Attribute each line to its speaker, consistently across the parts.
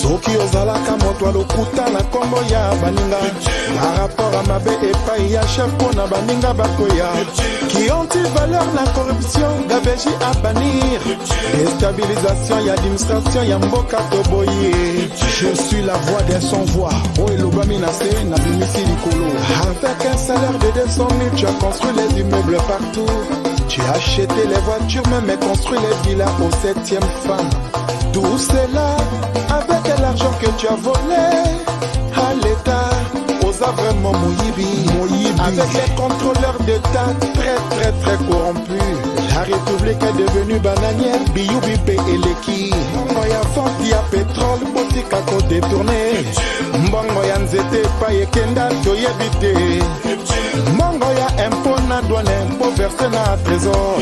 Speaker 1: Soki ozalaka moto ya lokuta na nkombo ya baninga, barapport ya mabe epai ya chef mpo na baninga bakoya, ki anti-valeur na corruption, gabegie à bannir, déstabilisation ya administration ya mboka toboyi. Je suis la voix d'un sans voix oyo elobami na se, nabimisi likolo. Avec un salaire de 200 000, tu as construit les immeubles partout, tu as acheté les voitures, même construit les villas aux septième femme. Tout cela avec l'argent que tu as volé à l'État. Oza vraiment moyibi, moyibi. Avec les contrôleurs d'État très très très corrompus, la République est devenue bananière. Biyubi mpe eleki. Mbongo ya vente ya pétrole, botika kodétourner. Mbongo ya nzete, epai ekenda toyebi te. Mbongo ya impôt na douane, boverser na trésor.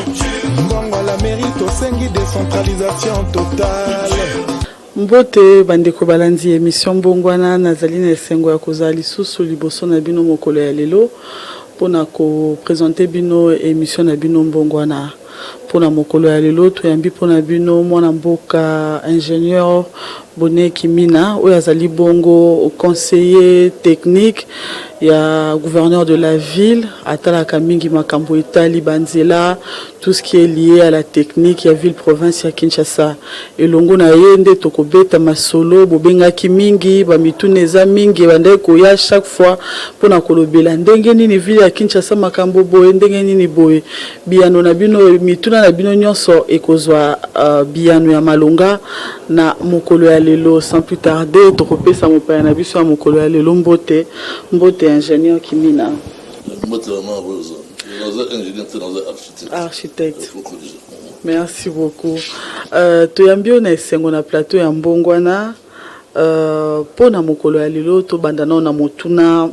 Speaker 1: Mbongo la mairie, tosengi décentralisation totale.
Speaker 2: Mbote bandeko balandi émission Mbongwana. Nazali na esengo ya kozala lisusu liboso na bino mokolo ya lelo mpona koprésenter bino émission na bino Mbongwana. Mpona mokolo ya lelo, toyambi mpona bino mwana mboka ingénieur Bonnet Kimina, oyo azali bongo conseiller technique ya gouverneur de la ville. Atalaka mingi makambo etali banzela, tout ce qui est lié à la technique ya ville province ya Kinshasa. Elongo na ye nde tokobeta masolo. Bobengaki mingi, bamituna eza mingi, ebandaki koya chaque fois mpona kolobela ndenge nini ville ya Kinshasa, makambo boye, ndenge nini boye. Biyano na bino, mituna na bino nyonso ekozwa biyano ya malonga na mokolo ya lelo. Sans plus tarder, tokopesa mopaya na biso ya mokolo ya lelo mbote. Mbote, ingénieur Kimina.
Speaker 3: Mbote, mama Rose. Naza ingénieur te, naza architecte.
Speaker 2: Architecte.
Speaker 3: Faut corriger.
Speaker 2: Merci beaucoup. Toyambi oyo na esengo na plateau ya Mbongwana mpo na mokolo ya lelo. Tobanda nano na motuna,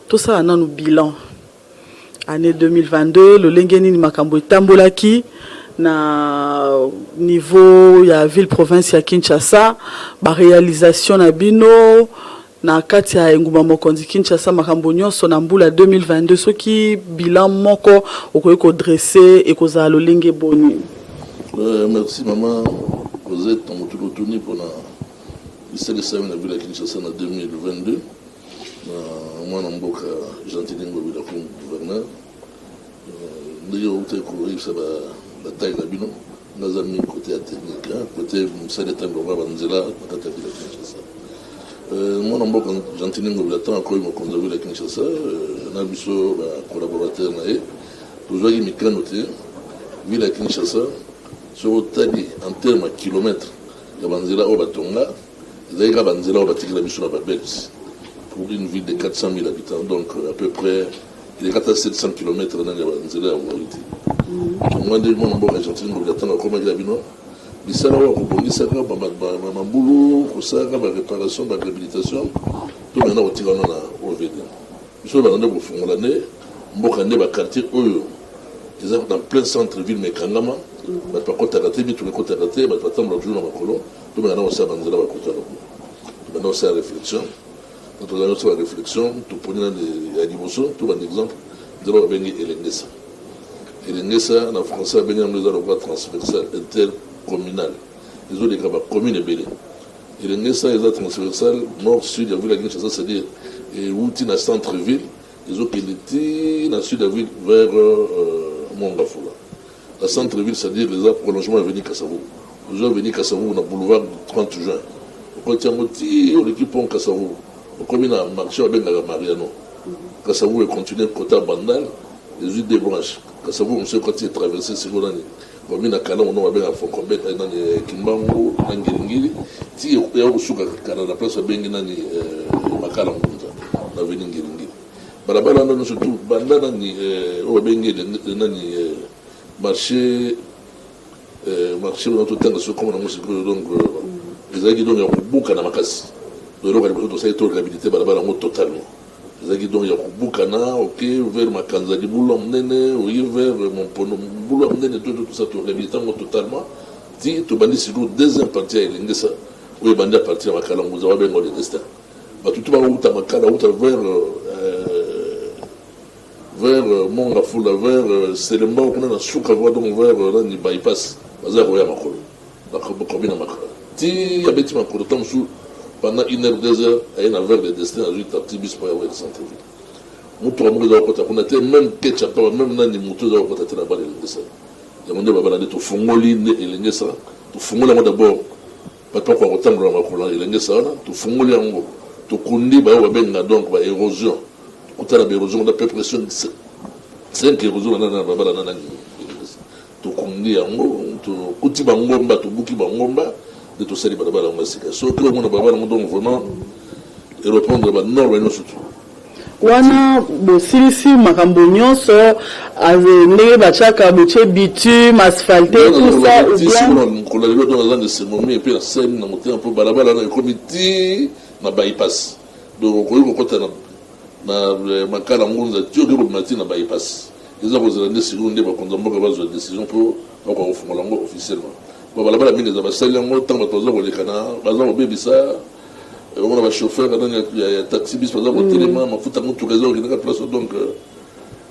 Speaker 2: tosala nanu bilan année 2022, lolenge nini makambo etambolaki na niveau ya ville province ya Kinshasa, baréalisation na bino na kati ya engumba mokonzi Kinshasa, makambo nyonso na mbula 2022. Soki bilan moko okoki kodresser, ekozala lolenge boni?
Speaker 3: Merci mama Rosette na motuna otuni mpona bisalisa na ville ya Kinshasa na 2022 na mwana mboka Gentiny Ngobila comme gouverneur. Ndenge outi koyebisa bataille na bino, naza mingi côté ya technique, côté mosala etambolaka banzela na kati ya ville ya Kinshasa. Mwana mboka Gentiny Ngobila, ntango akoyi mokonzi ya ville ya Kinshasa na biso bacollaborateur na ye, tozwaki mikano te. Ville ya Kinshasa, soki otali en terme ya kilomètre ya banzela oyo batonga, ezalaki kaka banzela oyo batikela biso na Babelge. Pour une ville de 400 000 habitants, donc à peu près elekata 700 km nani ya banzela ya voirie te. Yango nde mwana mboka Gentiny Ngobila, ntango akomaki na bino bisala oyo akobongisaka mabulu, kosalaka baréparation, baréhabilitation, to mena kotika wana na OVD. Biso banda nde kofungola nde mboka, nde baquartier oyo eza na plein centre ville mais ekangama, bato bakotaka te, mituka ekotaka te, bato batambola toujours na makolo. Tomeka na kosala banzela bakotaka kuna. Tobanda kosala réflexion. Tozali kosala réflexion, toponi nani ya liboso. Tobanda exemple, nzela babengi Elengesa. Elengesa na français babengi yango, eza lokola transversal intercommunal, ezoleka bacommune ebele. Elengesa eza transversal nord sud ya ville ya Kinshasa, c'est-à-dire euti na centre ville, ezokende ti na sud ya ville vers Mont Ngafula. La centre ville, c'est-à-dire eza prolongement avenue Kasavubu. Ozwi avenue Kasavubu na boulevard 30 Juin, okoti yango ti oleki pont Kasavubu, okomi na marché babengaka Mariano. Kasavubu econtinue côté ya Bandal, ezwi deux branches. Kasavubu mosusu ekoti, etraverse sikoyo nani, komi na Kalamu, no babengaka Fokombet, nani, Kimbangu na Ngiringiri, ti ya kosuka kala na place babengi nani, Makala Ngunza, na avenue Ngiringiri. Balabala wana nyonso tu, banda nani, oyo babengi nani, marché wana totanga soki komona yango sikoyo. Donc ezalaki donc ya kobukana makasi. Donc eloko ya liboso tosali, to réhabilité balabala yango totalement. Ezalaki donc ya kobukana, oke vers Makanza, libulu ya monene, oye vers Mompono, mbulu ya monene. To tosala, to réhabilité yango totalement ti tobandi sikoyo deuxième partie ya Elengesa, oyo ebandi à partir ya Makala Nguza, babenga le destin. Bato tu bauta Makala, auta vers Mont Ngafula, vers Selembao kuna na suka voie, donc vers nani, bypass, baza koya makolo, bakomi na Makala ti abeti makolo. Ntango mosusu Pendant une heure, 2 heures, aye na vers le destin, azwi taxi bus mpo ya koya centre ville. Motuka moko eza kokota kuna te, même ketchup, même nani, moto eza kokota te na bala Elengesa. Yango nde babala nde tofungoli nde Elengesa. Tofungoli yango d'abord, bato bakoka kotambola na makolo na Elengesa wana. Tofungoli yango, tokundi bayo babenga donc baérosion, tokutana baérosion kuna, peu près 5 érosion na babala na nani Elengesa. Tokundi yango, tokuti bangomba, tobuki bangomba nde tosali balabala yango ya sika. Soki omona balabala yango, donc vraiment erépondre banorme nyonso tu.
Speaker 2: Wana bosilisi makambo nyonso ndenge batiaka, botie bitume, asphalte, tout ça ou bien?
Speaker 3: Mokolo lelo, donc aza na esengo mingi mpe nasali na motema, mpo balabala wana ekomi ti na bypass. Donc okoki kokɔta na Makala, Ngunza, ti okoki kobima ti na bypass. Eza kozala nde sikoyo nde bakonzi ya mboka bazwa décision mpo bakoka kofungola yango officiellement. Ba balabala mingi eza basali yango, ntango bato baza koleka na baza kobebisa, omona bachauffeur nani ya taxi bus baza kotelema, mafuta motuka eza kokendaka place. Donc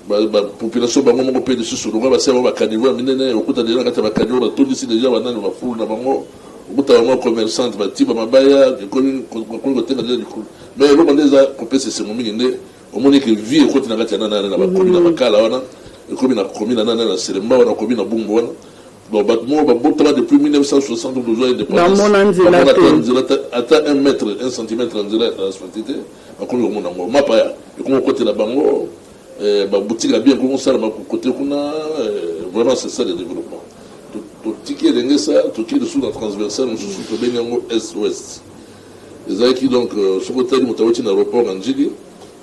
Speaker 3: bapopulation bango moko mpe lisusu lokola basala bango bacaniveau ya minene, okuta deja na kati ya bacaniveau batondisi deja banani, bafulu na bango, okuta bango commerçante bati bamabaya, ekomi kotenga deja likolo. Mais eloko nde eza kopesa esengo mingi nde omoni ke vie ekoti na kati ya nani na bakomi na Makala wana, ekomi na komi na nani na Selemba wana, komi na Bumbu wana. Donc bato moko babotama depuis 1960, tozwa
Speaker 2: indépendance,
Speaker 3: nzela ata 1 mètre 1 centimètre ya nzela ya asphalte te. Bakomi komona yango, mapa ekomi kokotela bango, baboutique ya bien ekomi kosalama kote kuna. Vraiment, c'est ça le développement. Totiki Elengesa, toki lisusu na transversale mosusu, tobengi yango est ouest. Ezalaki donc soki otali moto awuti na aéroport na Njili,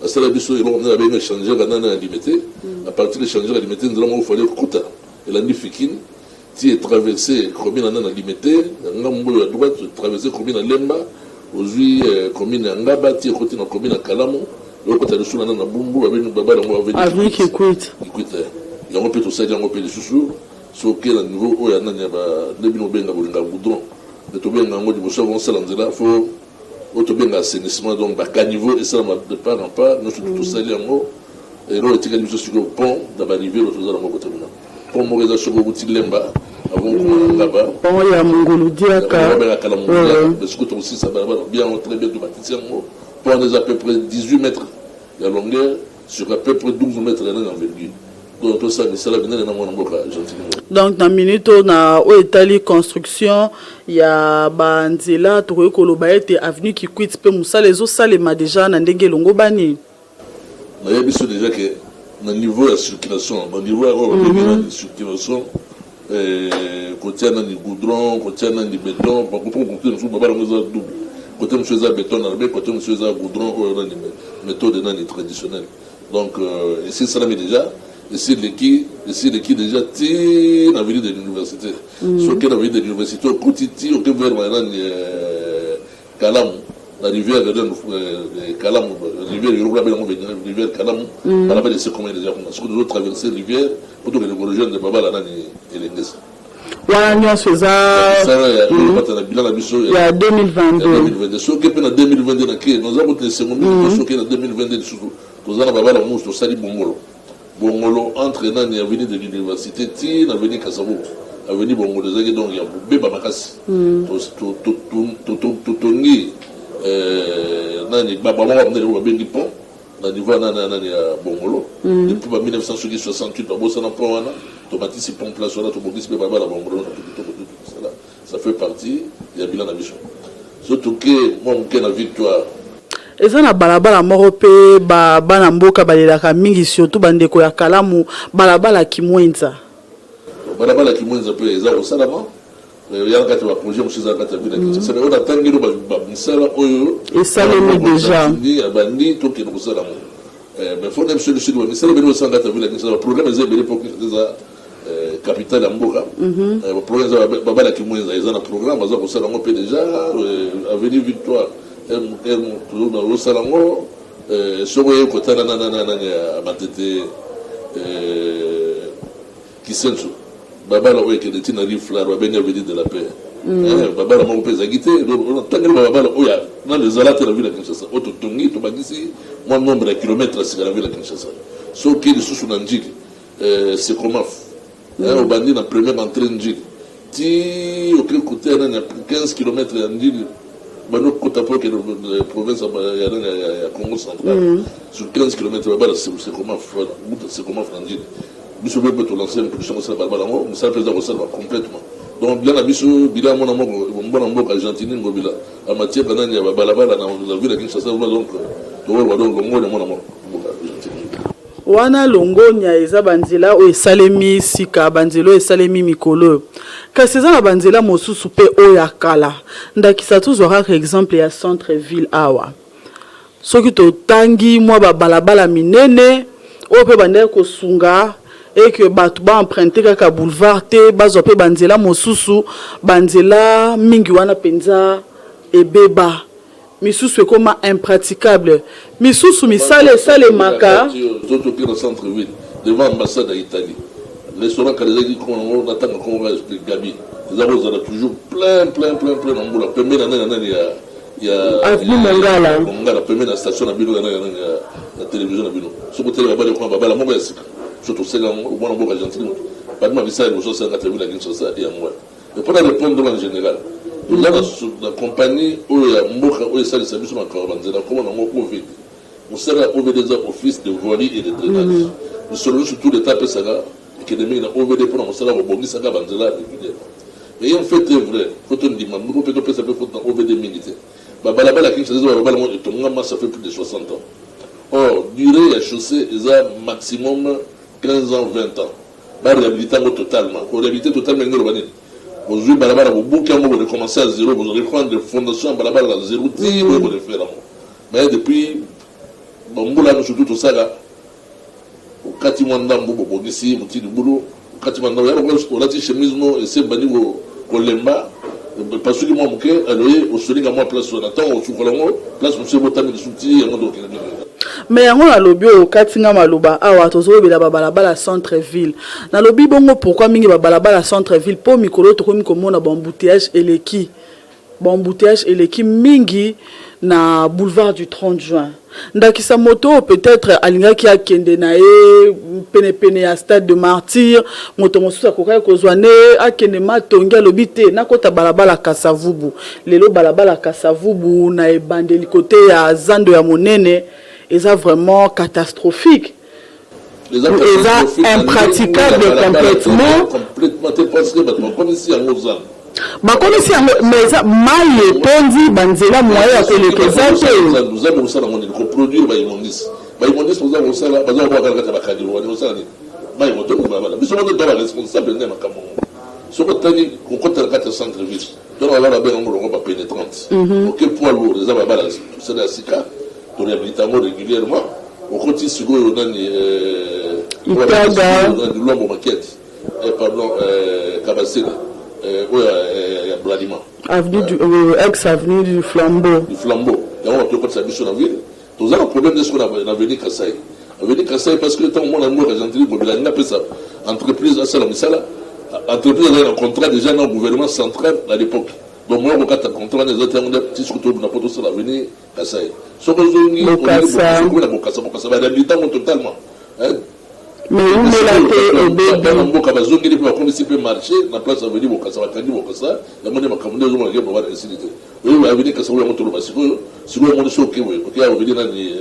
Speaker 3: asala biso eloko nde babengi échangeur ya nani ya Limete. À partir de échangeur ya Limete, nzela moko fallait okuta elandi Fikine ti etraverse commune na nani na Limete, na ngambo oyo ya droite, etraverse commune na Lemba, ozwi commune ya Ngaba ti ekoti na commune ya Kalamu, ekota lisusu na nani na Bumbu. Babala yango
Speaker 2: avenue Kikwit.
Speaker 3: Kikwit yango mpe tosali yango mpe lisusu. Soki na niveau oyo ya nani ya nde bino obenga bolinga goudron, nde tobenga yango liboso ya kosala nzela, fo oyo tobenga assainissement, donc bacaniveau esalama de part en part nyonso. Tosali yango. Eloko etikali biso sikoyo, pont na barivière oyo toza nango kote kuna. Pont moko eza soki okuti Lemba avant okoma na Ngaba.
Speaker 2: Pont ya Mongolu Diaka.
Speaker 3: Babengaka na Mongolu Diaka. Mais sikoyo tokosilisa balabala bien yango très bien, tomatisi yango. Pont wana eza à peu près 18 mètres ya longueur sur à peu près 12 mètres ya nani envergure. Donc tosala misala minene na mwana mboka Gentiny.
Speaker 2: Donc na minute oyo, na oyo etali construction ya banzela, tokoki koloba ete avenue Kikwit mpe mosala ezosalema deja na ndenge elongo bani?
Speaker 3: Nayebi biso déjà ke na niveau ya circulation, na niveau ya oyo babengi nani circulation, kotia nani goudron, kotia nani béton, po kote mosusu babala yango eza double, kote mosusu eza béton armé, kote mosusu eza goudron oyo nani méthode nani traditionnelle. Donc esi esalami déjà, esi eleki déjà ti na avenue de l'Université. Soki na avenue de l'Université okoti ti oke vers nani Kalamu, na rivière Kalamu, rivière yoro kuna, benango rivière Kalamu, balabala esi ekomi déjà kuna. Soki tozo traverser rivière po tokende korejoindre babala nani Elengesa.
Speaker 2: Wana nyonso eza
Speaker 3: bata na bilan na biso
Speaker 2: ya 2022.
Speaker 3: 2022. Soki mpe na 2022 na ke naza kota esengo mingi, soki na 2022 lisusu toza na babala mosusu tosali Bongolo. Bongolo entre nani avenue de l'Université ti na avenue Kasavubu. Avenue Bongolo ezalaki donc ya kobeba makasi. Totongi nani bamoko ndenge babengi pont na niveau ya nani ya Bongolo depuis ba 1968, babosana pont wana. Tomatisi pont place wana, tobongisi mpe balabala Bongolo na kitoko. Tosala, ça fait partie ya bilan na biso. So toke mwa moke na Victoire.
Speaker 2: Eza na balabala moko mpe bana mboka balelaka mingi, surtout bandeko ya Kalamu, balabala Kimwenza.
Speaker 3: Balabala Kimwenza mpe eza kosalama, ya na kati ya baprojet mosusu eza na kati ya ville ya Kinshasa. Mais oyo natangeli bamisala oyo
Speaker 2: esalemi déjà.
Speaker 3: Abandi, tokende kosala yango. Mais fo na biso lisusu bamisala ebele osala na kati ya ville ya Kinshasa. Baprogramme eza ebele mpo Kinshasa eza capitale ya mboka. Baprogramme eza, babala Kimwenza eza na programme, baza kosala yango mpe déjà. Avenue Victoire tozosala yango. Soki oye kotala nani ya Matete Kisenso, babala oyo ekende ntina rive Flare, babengi avenue de la Paix, babala moko mpe ezalaki te. Ntangeli babala oyo nano ezala te na ville ya Kinshasa, oyo totongi, tobakisi mwa nombre ya kilomètre ya sika na ville ya Kinshasa. Soki lisusu na Njili, Secomaf, obandi na première entrée Njili ti oke kote ya nani ya 15 kilomètre ya Njili. Bando kota po ke province ya ya Congo central, sur 15 km balabala sekoma route sekoma Frangine. Biso mpe tolancer impulsion kosala balabala yango. Mosala mpe eza kosalama complètement. Donc bilan na biso, bilan mona moko, mwana mboka Gentini Ngobila en matière banani ya babalabala na ville ya Kinshasa. Donc tokoloba donc longoni mwana mboka Gentini.
Speaker 2: Wana longonia eza banzela oyo esalemi sika, banzela oyo esalemi mikolo oyo. Kasi eza na banzela mosusu mpe oyo ya kala. Ndakisa, tozwa kaka exemple ya centre ville awa. Soki totangi mwa babalabala minene oyo mpe bandaki kosunga eke bato baemprunter kaka boulevard te, bazwa mpe banzela mosusu, banzela mingi wana mpenza ebeba, misusu ekóma impraticable, misusu misala esalemaka.
Speaker 3: Totoki na centre ville, devant ambassade ya Italie, restaurant kala ezalaki kongo na ntanga kongo Gabi, eza kozala toujours plein, plein, plein, plein na mbula. Pembeni na nani na nani ya
Speaker 4: Avenue Mongala.
Speaker 3: Mongala, pembeni na station na bino ya nani ya na télévision na bino. Soki otele babala, ekoma babala moko ya sika. So tosenga mwana mboka Gentili, moto badima misala liboso asalanga te ville ya Kinshasa yango wana. Et mpona répondre en général, toza na compagnie oyo ya mboka oyo esalisa biso makambo ya banzela, kombo nango OVD. Mosala ya OVD eza Office de voirie et de drainage. Misolo nyonso tout l'État apesaka ekende mingi na OVD mpona mosala kobongisaka banzela régulièrement. Mais en fait est vrai, faut tondima moko mpe topesa mpe faute na OVD mingi te. Babalabala ya Kinshasa eza balabala moko etongama, ça fait plus de 60 ans. Or durée ya chaussée eza maximum 15 ans, 20 ans. Baréhabiliter yango totalement. Koréhabiliter totalement ndenge oloba nini? Bozwi balabala, bobuki yango, borecommencer à zéro, bozoreprendre fondation ya balabala na zéro ti boye borefaire yango. Mais depuis bambula wana, surtout tosala okati mwa ndambo, bobongisi moti libulu, okati mwa ndambo ya olati chemise no ese ebandi kolemba, pasuki mwa moke, aloye osolinga mwa place wana. Ntango osukola yango, place mosusu ebotami lisusu ti yango tokende mingi.
Speaker 2: Me yango nalobi oyo okati nga maloba awa, tozolobela babalabala centre ville. Nalobi bongo pourquoi mingi babalabala centre ville? Mpo mikolo tokomi komona baembouteillage eleki, baembouteillage eleki mingi na boulevard du 30 juin. Ndakisa, moto oyo peut-être alingaki akende na ye penepene ya Stade de Martyr, moto mosusu akokaki kozwa ne akende Matongi, alobi te, nakota balabala Kasavubu. Lelo balabala Kasavubu na ebandeli kote ya zando ya monene eza vraiment catastrophique.
Speaker 4: Eza impraticable complètement.
Speaker 3: Complètement te, parce que bato bakomisi yango zando.
Speaker 4: Bakomisi yango, mais eza mai etondi banzela, moyen ya koleka eza te.
Speaker 3: Zando kosala ngo nini? Koproduire baimmondices. Baimmondices baza kosala, baza kokoka kaka kati ya bacaniveaux wana. Kosala nini? Mai motoki balabala. Biso moko to baresponsable nde makambo ngo. Soki otangi kokota na kati ya centre ville, to na balabala babenga yango longo bapénétrante, oke poids lourd, eza balabala tosala ya sika, toréhabilite yango régulièrement. Okoti sikoyo nani?
Speaker 4: Itaga.
Speaker 3: Lombo Makiadi, pardon, Kabasele oyo ya Bralima.
Speaker 4: Avenue du ex avenue du Flambeau.
Speaker 3: Du Flambeau, yango bato ekotisa biso na ville. Toza na problème nde sikoyo na avenue Kasai. Avenue Kasai, parce que ntango mwana mboka Gentili Ngobila alingi apesa entreprise asala misala, entreprise azali na contrat déjà na gouvernement central à l'époque. Donc moya kokata contrat wana eza te. Yango nde ti soki tobuna mpo tosala avenue Kasai. Soki ozongi
Speaker 4: Bokasa.
Speaker 3: Na Bokasa, Bokasa baréhabilite yango totalement.
Speaker 4: Mais umela te, ebebi.
Speaker 3: Bana mboka bazongeli mpe bakomisi mpe marché na place avenue Bokasa, bakangi Bokasa. Yango nde makambo nde ozomona ke wana esili te. Oyebi avenue Kasa oyo, yango toloba sikoyo. Sikoyo omoni so oke boye, oke avenue nani,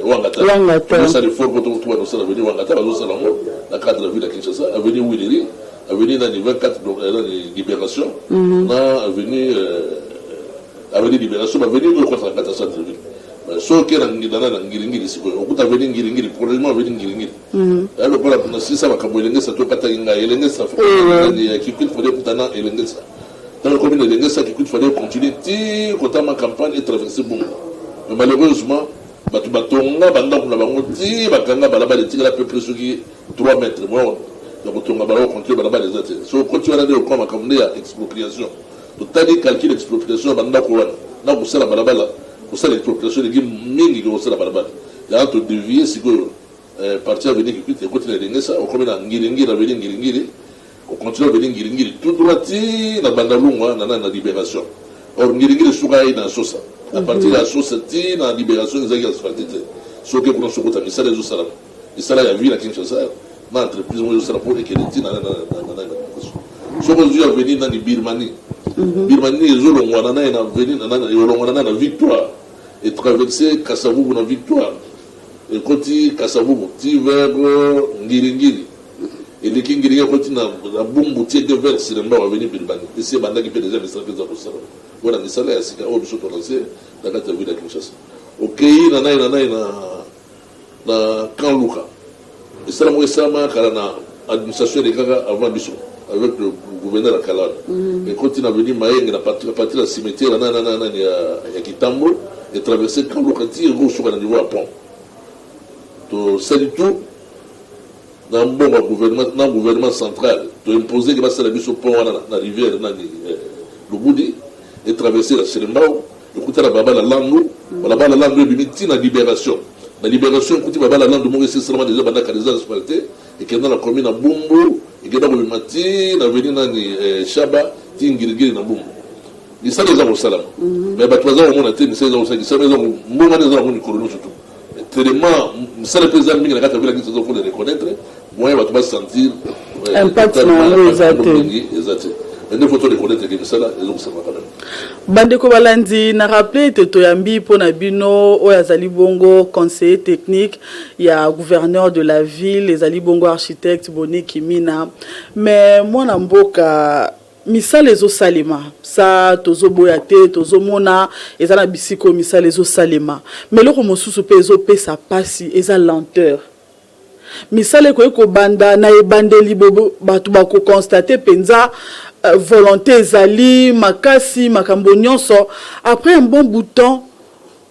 Speaker 3: Wangata.
Speaker 4: Wangata.
Speaker 3: Osala effort po toba tosala avenue Wangata, bazosala yango na cadre ya ville ya Kinshasa. Avenue Huileries, avenue nani, 24 nani, Libération, na avenue Libération, baavenue oyo ekotaka kati ya centre ville. Soki oke na na Ngiringiri sikoyo, okuta avenue Ngiringiri, probablement avenue Ngiringiri ya lokola na sisa makambo Elengesa. Tokataki ngai Elengesa ya Kikwit, fallait okutana Elengesa. Ntango ekomi na Elengesa, Kikwit, fallait continuer ti kotama campagne et traverser Bongo. Mais malheureusement bato batonga bandako na bango ti bakanga balabala, etikala peu près soki 3 mètres moyo ya kotonga balabala, continuer balabala eza te. So okoti wana nde okoma makambo nde ya expropriation. Totali calcul expropriation ya bandako wana na kosala balabala, kosala expropriation elingi mingi ke kosala balabala. Yango todévier sikoyo partie avenue Kikwit, ekoti na Elengesa, okomi na Ngiringiri, avenue Ngiringiri, ocontinue avenue Ngiringiri tout droit ti na Bandalungwa na nani, na Libération. Or Ngiringiri esuka ye na Sosa. À partir ya Sosa ti na Libération ezalaki asphalte te. Soki kuna sokota, misala ezosalama, misala ya ville ya Kinshasa na entreprise moko ezosala mpo ekende ti na Libération. Soki ozwi avenue nani, Birmanie. Birmanie ezolongwana naye na avenue elongwana naye na Victoire, etraverse Kasavubu na Victoire, ekoti Kasavubu ti vers Ngiringiri, eleki Ngiringiri, ekoti na Bumbu ti eke vers Selembao, avenue Birmanie esi ebandaki mpe deja misala mpe eza kosalama. Wana misala ya sika oyo biso tolance na kati ya ville ya Kinshasa. Okei na nai na nai na Camp Luka, esala moko esalama kala na administration elekaka avant biso avec le gouverneur ya kala wana. Ekoti na avenue Mayenge na partir ya cimetière na nani ya Kitambo, etraverse Camp Luka ti ekosuka na niveau ya pont. Tosali tout na mbongo ya gouvernement, na gouvernement central toimpose ke basala biso pont wana na rivière nani, Lubudi, etraverse na Selembao, ekuta na balabala Landu. Balabala Landu ebimi ntina Libération. Na Libération ekuti babala Landu moko esi esalama deja bandaka eza asphalte, ekenda na commune na Bumbu, ekenda kobima ti na avenue nani, Shaba, ti Ngirigiri na Bumbu. Misala eza kosalama, mais bato baza komona te. Misala eza kosala, misala eza mbongwana, eza nango mikolo nyonso tu. Tellement misala mpe eza mingi na kati ya ville ya Kinshasa, faut le reconnaître, moyen bato basentir
Speaker 2: impact na yango eza te.
Speaker 3: Mingi eza te, mais nde faut to reconnaître ke misala ezokosalama quand même.
Speaker 2: Bandeko balandi, na rappele ete toyambi mpo na bino oyo azali bongo conseiller technique ya gouverneur de la ville, ezali bongo architecte Boni Kimina. Mais mwana mboka, misala ezosalema, sa tozoboya te, tozomona eza na bisika oyo misala ezosalema, mais eloko mosusu mpe ezopesa mpasi eza lenteur. Misala ekoki kobanda na ebandeli, bato bakoconstate mpenza volonté ezali makasi, makambo nyonso. Après un bon bout de temps,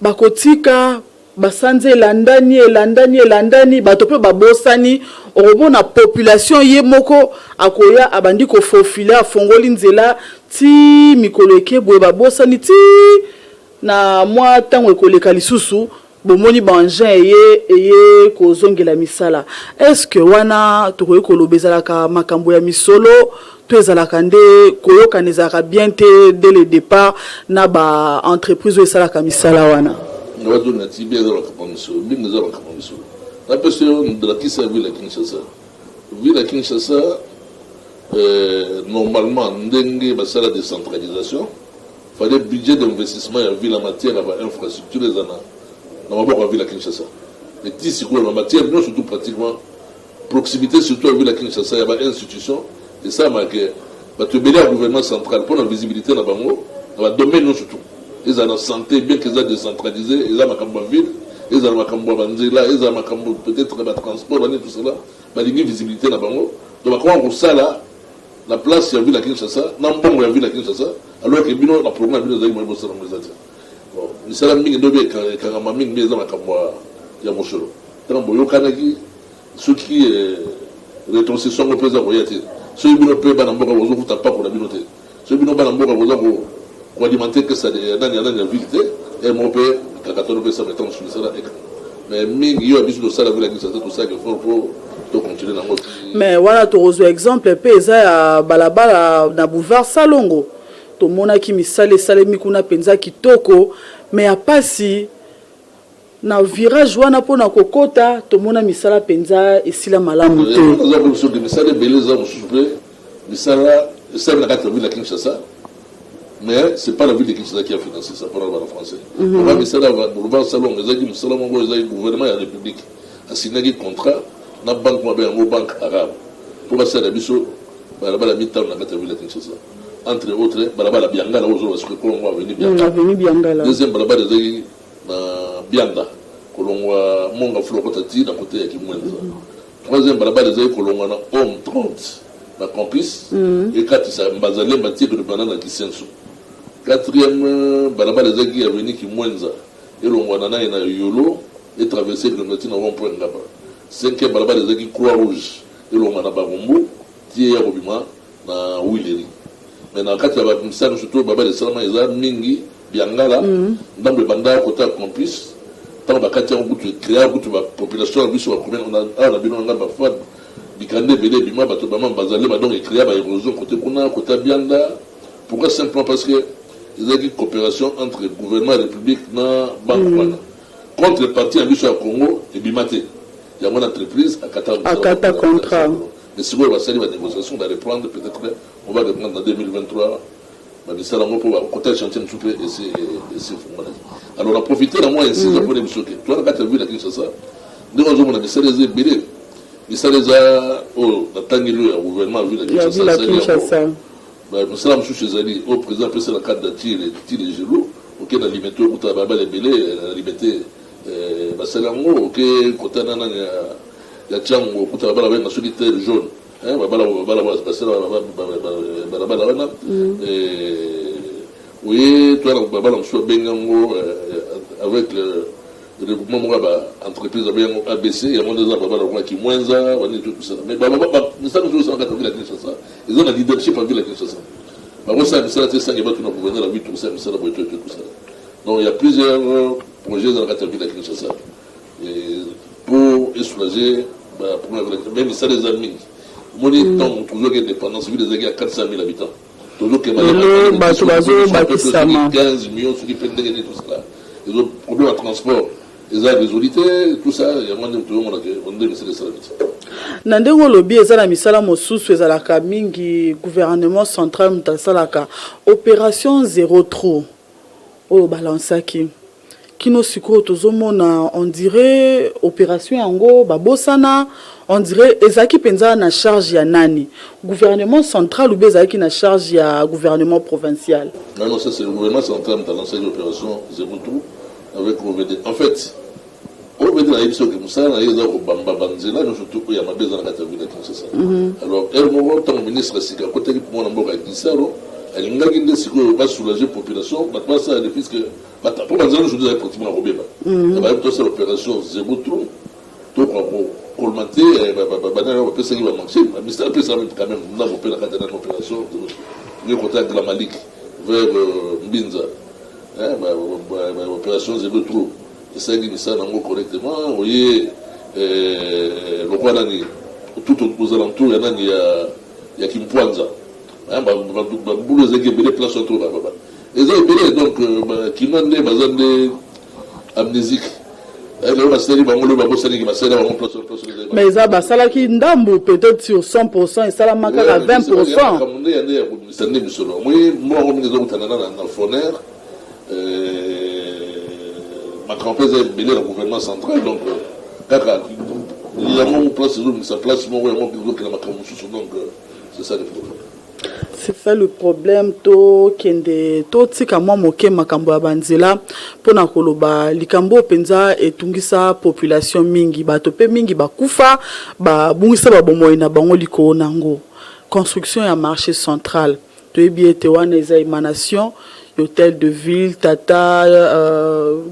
Speaker 2: bakotika basanza elandani, elandani, elandani, bato mpe babosani. Okomona population ye moko akoya, abandi kofofile, afongoli nzela ti mikolo eke boye, babosani ti na mwa ntango ekoleka lisusu, bomoni baengin eye kozongela misala. Est ce que wana tokoki koloba ezalaka makambo ya misolo to ezalaka nde koyokana ezalaka bien te dès le départ na baentreprise oyo esalaka misala wana?
Speaker 3: Bato na ti bien, eza makambo ya misolo mingi, eza makambo ya misolo. Napesa yo ndakisa ya ville ya Kinshasa. Ville ya Kinshasa, normalement ndenge basala décentralisation, fallait budget d'investissement ya ville en matière ya bainfrastructure eza na maboko ya ville ya Kinshasa. Eti sikoyo na matière nyonso tout pratiquement proximité, surtout ya ville ya Kinshasa, ya bainstitution, esalamaka bato ebele ya gouvernement central mpona visibilité na bango na badomaine nyonso tout, ezala na santé, bien que eza décentralisé, eza makambo ya ville, ezala makambo ya banzela, ezala makambo peut-être batransport, banini, tout cela, balingi visibilité na bango. Donc bakoma kosala na place ya ville ya Kinshasa, na mbongo ya ville ya Kinshasa, alors que bino na programme ya bino ezalaki moye bosala yango eza te. Bon, misala mingi ndobi ekangama mingi mbi eza makambo ya mosolo. Ntango boyokanaki, soki rétrocession yango mpe eza koya te, soki bino mpe bana mboka bozofuta mpako na bino te, soki bino bana mboka boza koalimenter kesa ya nani, ya nani, ya ville te, e moko mpe kakatano mpe esama ntango mosusu misala eka. Mais mingi yo ya biso tosala ville ya Kinshasa, tosalaka effort mpo tocontinue nango.
Speaker 2: Mais wana tokozwa exemple mpe eza ya balabala na boulevard Salongo. Tomonaki misala esalemi kuna mpenza kitoko, mais ya pasi na virage wana mpona kokota, tomona misala mpenza esila malamu te.
Speaker 3: Naza mpe soki misala ebele eza mosusu mpe misala esalemi na kati ya ville ya Kinshasa, mais c'est pas la ville de Kinshasa qui a financé ça, mpona bana français. Oba misala ya boulevard Salongo ezalaki mosala moko ezalaki gouvernement ya république asignaki contrat na banque mabe yango, Banque arabe, mpo basala biso balabala mitano na kati ya ville ya Kinshasa, entre autres balabala Biangala oyo ozoloba soki kolongwa avenue Biangala.
Speaker 2: Avenue Biangala.
Speaker 3: Deuxième balabala ezalaki na Bianda, kolongwa Monga Flokota ti na kote ya Kimwenza. Troisième balabala ezalaki kolongwa na Home 30 na campus, ekatisa Mbanzalemba ti ekodepanda na Kisenso. Quatrième balabala ezalaki avenue Kimwenza, elongwa na nai na Yolo, etraverse ekolonga ti na rond point Ngaba. Cinquième balabala ezalaki Croix Rouge, elongwa na Barumbu ti eya kobima na Huilerie. Mais na kati ya bamisala nyonso to babala esalama eza mingi Biangala, ndambo ebanda kota ya campus. Ntango bakati yango kutu ecréa kutu bapopulation na biso bakomi awa na bino nanga bafad bikanda ebele ebima, bato bama bazalema, donc ecréa baérosion côté kuna, côté Bianda. Pourquoi? Simplement parce que ezalaki coopération entre gouvernement ya république na banque wana. Contrepartie ya biso ya Congo ebima te, yango na entreprise akata.
Speaker 2: Akata contrat.
Speaker 3: Mais sikoyo basali banégociation, bareprendre, peut-être on va reprendre en 2023. Bamisala yango mpo bakota chantier mosusu mpe esi efungwanaki. Alors na profite na mwa insisa mpo na biso ke toza na kati ya ville ya Kinshasa, ndenge ozomona misala eza ebele. Misala eza oyo natangeli oyo ya gouvernement ya ville ya
Speaker 2: Ya ville ya
Speaker 3: Kinshasa asali yango.
Speaker 2: Kinshasa.
Speaker 3: Misala mosusu ezali oyo président apesa na cadre ya Tire Gelo. Oke na Limete, okuta babala ebele na Limete, basali yango. Oke kota na nani ya Tshangu, okuta babala babenga soki terre jaune, babala babala basala balabala wana. Oye toya na babala mosusu babengi yango avec le regroupement moko ya ba entreprise, babengi yango ABC. Yango nde eza na babala lokola Kimwenza, banini to tosala. Mais misala mosusu osala kati ya ville ya Kinshasa eza na leadership ya ville ya Kinshasa. Bakosala misala te sange batuna gouverneur ya ville: tokosala misala boye to tosala. Donc il y a plusieurs projets eza na kati ya ville ya Kinshasa pour esoulager baproblème ya ville. Mais misala eza mingi. Omoni, ntango tozwaki indépendance, ville ezalaki ya 400 000 habitants. Tozokema
Speaker 2: Lelo bato bazobakisama.
Speaker 3: 15 millions soki mpe ndenge nini tosala. Ezo problème ya transport eza résolu te. Tout ça, yango nde tozomona ke nde misala esalami te.
Speaker 2: Na ndenge olobi, eza na misala mosusu ezalaka mingi gouvernement central moto asalaka. Opération zéro trou oyo balansaki, kino sikoyo tozomona on dirait opération yango babosana. On dirait ezalaki mpenza na charge ya nani? Gouvernement central ou bien ezalaki na charge ya gouvernement provincial?
Speaker 3: Non, non, ça c'est le gouvernement central qui a lancé l'opération zéro trou avec OVD. En fait, OVD nayebi soki mosala na ye eza kobamba banzela nyonso tu oyo ya mabe eza na kati ya ville ya Kinshasa. Alors heure moko, ntango ministre sika akotaki mwana mboka ya Gisaro, alingaki nde sikoyo basoulager population, bato basala de, puisque mpo banzela nyonso ezali pratiquement ya kobeba. Bayebi tosala opération zéro trou, tokoka kocolmater banani bapesaki bamarché. Ministère apesaka quand même ndambo mpe na kati ya nani opération nge kota ya Glamalik vers Mbinza. Opération zéro trou esalaki misala yango correctement. Oye lokwa nani, tout aux alentours ya nani ya Kimpwanza, babulu ezalaki ebele, place wana to eza ebele. Donc kino nde baza nde amnésique, lelo basali bango, lelo babosaniki basali bango place place.
Speaker 2: Mais eza basalaki ndambu, peut-être sur 100, esalama kaka 20.
Speaker 3: Makambo nde ya nde ya kobimisa nde misolo moi mbongo mingi ezokutana na foner. Makambo mpe eza ebele na gouvernement central. Donc kaka yango place ezobimisa place moko, yango ezokenda makambo mosusu. Donc c'est ça le problème.
Speaker 2: C'est ça le problème. Tokende, totika mwa moke makambo ya banzela mpona koloba likambo oyo mpenza etungisa population mingi, bato mpe mingi bakufa, babungisa babomoi na bango likolo nango: construction ya marché central. Toyebi ete wana eza émanation hôtel de ville. Tata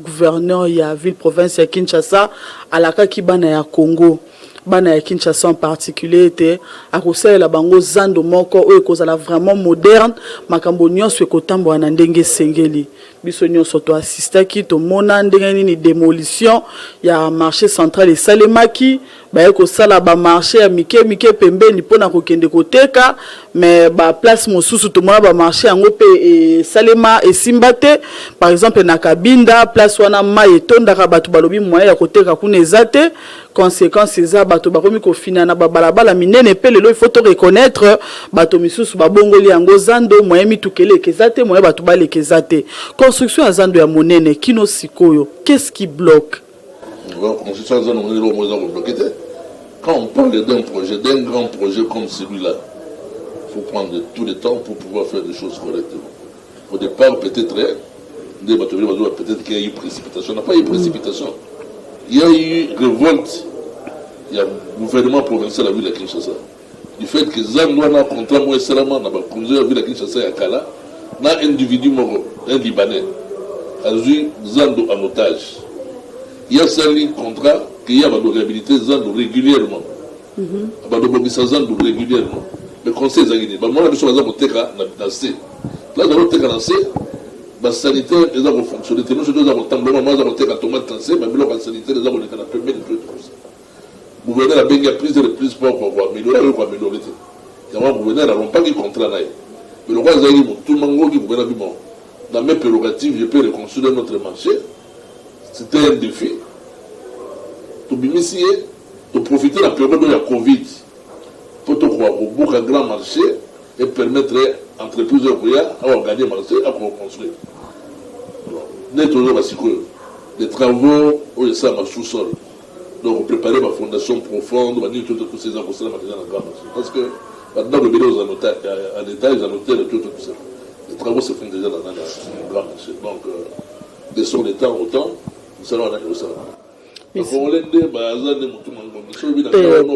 Speaker 2: gouverneur ya ville province ya Kinshasa alakaki bana ya Congo, bana ya Kinshasa en particulier, ete akosalela bango zando moko oyo ekozala vraiment moderne, makambo nyonso ekotambola na ndenge esengeli. Biso nyonso toassistaki, tomona ndenge nini démolition ya marché central esalemaki. Baye kosala bamarché ya mike mike pembeni mpona kokende koteka, mais baplace mosusu tomona bamarché yango mpe esalema esimba te. Par exemple na Kabinda, place wana mai etondaka, bato balobi moyen ya koteka kuna eza te. Conséquence eza bato bakomi kofina na babalabala minene. Mpe lelo il faut to reconnaître, bato misusu babongoli yango zando, moyen mituka eleka eza te, moyen bato baleka eza te. Construction ya zando ya monene, kino sikoyo qu'est-ce qui bloque?
Speaker 3: Bon, construction ya zando monene, eloko eza kobloquer te. Quand on parle d'un projet, d'un grand projet comme celui-là, il faut prendre tout le temps pour pouvoir faire des choses correctement. Au départ, peut-être nde bato ebele bazoba peut-être qu'il y a eu précipitation. N'a pas eu précipitation, il y a eu révolte ya gouvernement provincial ya ville ya Kinshasa du fait que zando wana, contrat moko esalama na bakonzi ya ville ya Kinshasa ya kala na individu moko, un Libanais, azwi zando en otage. Ye asali contrat ke ye abando réhabilité zando régulièrement, abando bongisa zando régulièrement. Mais conseil ezalaki nini? Bamona biso baza koteka na se, place bazoteka na se, basanitaire eza kofonctionne te. Nyonso to eza kotambola, mama aza koteka tomate na se, babiloko ya sanitaire eza koleka na pembeni to tout ça. Gouverneur abengi ya plusieurs reprises mpo koaméliorer, ayoki koaméliorer te. Yango gouverneur arompaki contrat na ye. Mais lokola azalaki motuma ngoki, gouverneur abi: bon, dans mes prérogatives, je peux reconstruire notre marché. C'était un défi. Tobimisi ye, toprofite na période oyo ya Covid mpo tokoka kobuka grand marché et permettre Entreprise oyo ekoya awa gagner marché, akoconstruire. Nde tozoba sikoyo les travaux oyo esalama sous sol, donc préparer bafondation profonde, banini, tout tout eza kosalama déjà na grand marché, parce que bandako ebele oza en étage, en hôtel, tout tout ça, les travaux se font déjà dans grand marché. Donc laissons le temps au temps, mosala wana ekosalama. Bakongole nde baza nde motu
Speaker 2: mangongi.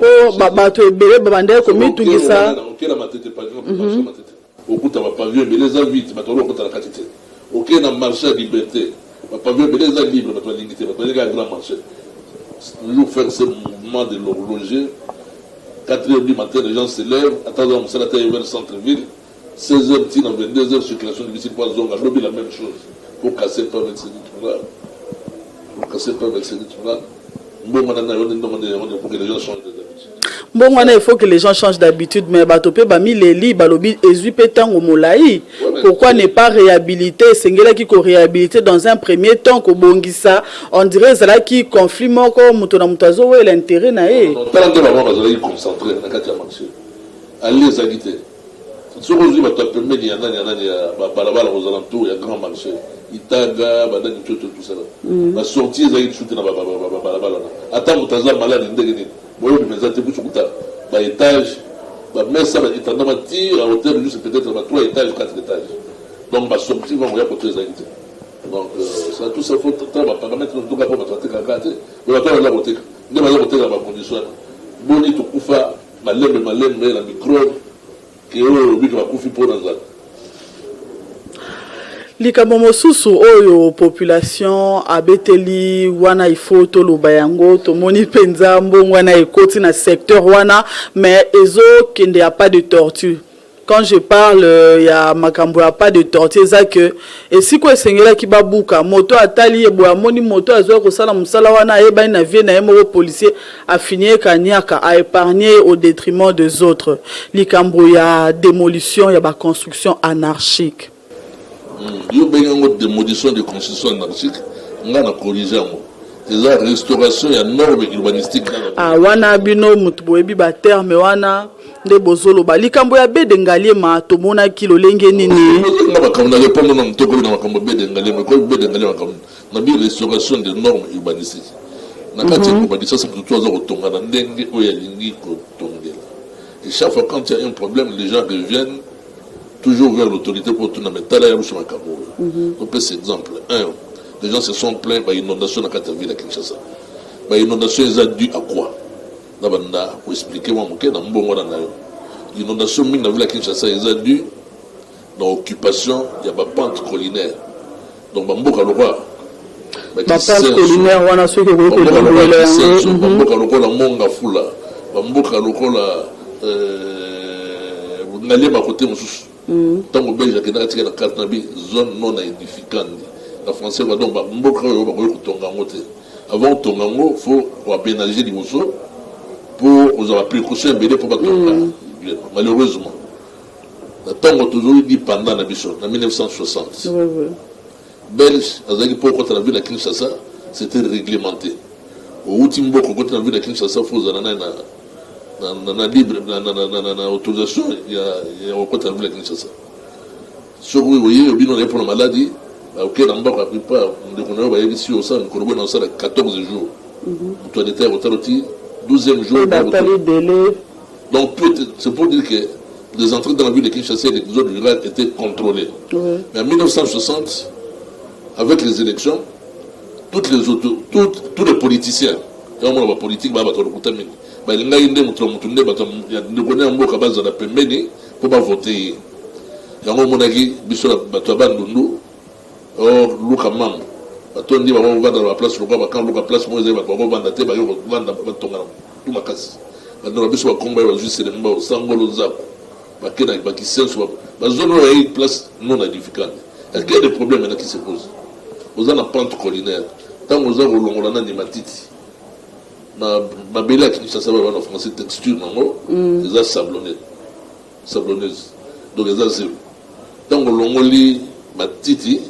Speaker 2: Po bato ebele babandaki komitungisa.
Speaker 3: Okela Matete, par exemple, marché Matete, okuta bapavillon ebele eza vide, bato bali kokota na kati te. Okei na marché ya Liberté, bapavillon ebele eza libre, bato balingi te, bato balingi kaka grand marché. Toujours faire ce mouvement de l'horloger: 4 heures du matin, les gens se lèvent, ata aza mosala te, vers centre ville, 16 heures ntina 22 heures, circulation difficile po azonga. Lobi la même chose, pour casser pas avec ce rythme là, pour casser pas avec ce rythme là. Mbongo na yo nde ndongo nde yango, pour que les gens changent d'habitude.
Speaker 2: Mbongo wana, il faut que les gens changent d'habitude, mais bato mpe bamileli, balobi ezwi mpe ntango molai. Pourquoi ne pas réhabiliter? Esengelaki koréhabiliter dans un premier temps, kobongisa. On dirait ezalaki conflit moko, moto na moto azowela intérêt na ye.
Speaker 3: Tala nde bango bazalaki concentré na kati ya marché, ale ezalaki te. Soki ozwi bato ya pembeni ya nani ya nani ya babalabala, kozala tour ya grand marché, Itaga, banani, toto, tout ça, basortie ezalaki lisusu te na babalabala. Na ata moto aza malade ndenge nini, boyobi mpenza te. Biso kuta baétage, bamesa etandama ti à hauteur juste peut-être ba 3 étages, 4 étages, donc basortie vango ya koto ezalaki te. Donc ça, tout ça, faut tala baparamètre ntoka mpo bato batekaka te. Mais bato baza koteka nde baza koteka bacondition wana. Boni tokufa malembe malembe na microbe ke oyo olobiki bakufi mpo na nzala.
Speaker 2: Likambo mosusu oyo population abeteli wana, il faut toloba yango. Tomoni mpenza mbongo wana ekoti na secteur wana, mais ezokende ya pas de tortue. Quand je parle ya makambo ya pas de tortue, eza ke esika esengelaki babuka, moto atali ye boye, amoni moto azwaki kosala mosala wana, ayebani na vie na ye moko, policier afini ye kaniaka, aépargne au détriment des autres. Likambo ya démolition ya baconstruction anarchique.
Speaker 3: Yo bengi yango démolition de construction anarchique, nga na corrige yango, eza restauration ya norme urbanistique.
Speaker 2: Ah, wana bino motu boyebi baterme wana nde bozoloba. Likambo ya Bede Ngaliema, tomonaki lolenge nini?
Speaker 3: Nga makambo na répondre na moto na makambo Bede Ngaliema, ekomi Bede Ngaliema. Makambo na bi restauration de norme urbanistique na kati ya urbanisation, motu aza kotonga na ndenge oyo alingi kotongela. Et chaque fois quand il y a un problème, les gens reviennent toujours vers l'autorité pour tuna: mais tala ya biso makambo oyo. Topesa exemple un: les gens se sont plaints bainondation na kati ya ville ya Kinshasa. Bainondation eza dû à quoi? Na banda koexpliquer mwa moke na mbongo wana na yo. Inondation mingi na ville ya Kinshasa eza dû na occupation ya bapente collinaire, donc bamboka lokwa
Speaker 4: bapente collinaire wana, soki okoki kolimbola yango.
Speaker 3: Bamboka lokola Mont Ngafula, bamboka lokola Ngaliema, kote mosusu ntango Belge akendaka tika na carte na bi zone non aedificandi na français. Donc bamboka oyo bakoki kotonga yango te. Avant kotonga yango, faut koaménager liboso po kozwa baprécaution ebele mpo batonga. Malheureusement, na ntango tozoi dipanda na biso na 1960, Belge azalaki mpo okota na ville ya Kinshasa, c'était réglementé. Outi mboka, okota na ville ya Kinshasa, faut ozala nai na libre na autorisation ya kokota na ville ya Kinshasa. Soki oye, obino na ye mpona maladi, oke na mboka pripa ndeko na yo, bayebisi yo osala mikolo boye na osala 14 jours, moto ya leta ya kotala oti 12e jour.
Speaker 4: Batali délai.
Speaker 3: Donc c'est pour dire que les entrées dans la ville de Kinshasa et les zones rurales étaient contrôlées. Mais en 1960, avec les élections, toutes les auto, toutes, tous les politiciens, yango bapolitique baa bato lokuta mingi, balingaki nde moto na motu nde bato ya ndeko ne ya mboka bazala pembeni mpo bavote ye. Yango omonaki biso bato ya Bandundu or luka mambo batondi, bakovanda na baplace lokola bakan luka place moko ezali, bato bakovanda te, baye kovanda batonga na tu makasi. Bandeko na biso bakomba ye bazwi Selembao, Sangolo, Nzako, bake na bakisenso, bazone oyo bayebi place non aedificandi. Est-ce qu'il y a des problèmes maintenant qui se posent? Oza na pente collinaire, ntango oza kolongola nani matiti na mabele ya Kinshasa, baba na français texture nango eza sablonné, sablonneuse, donc eza zelo. Ntango olongoli matiti,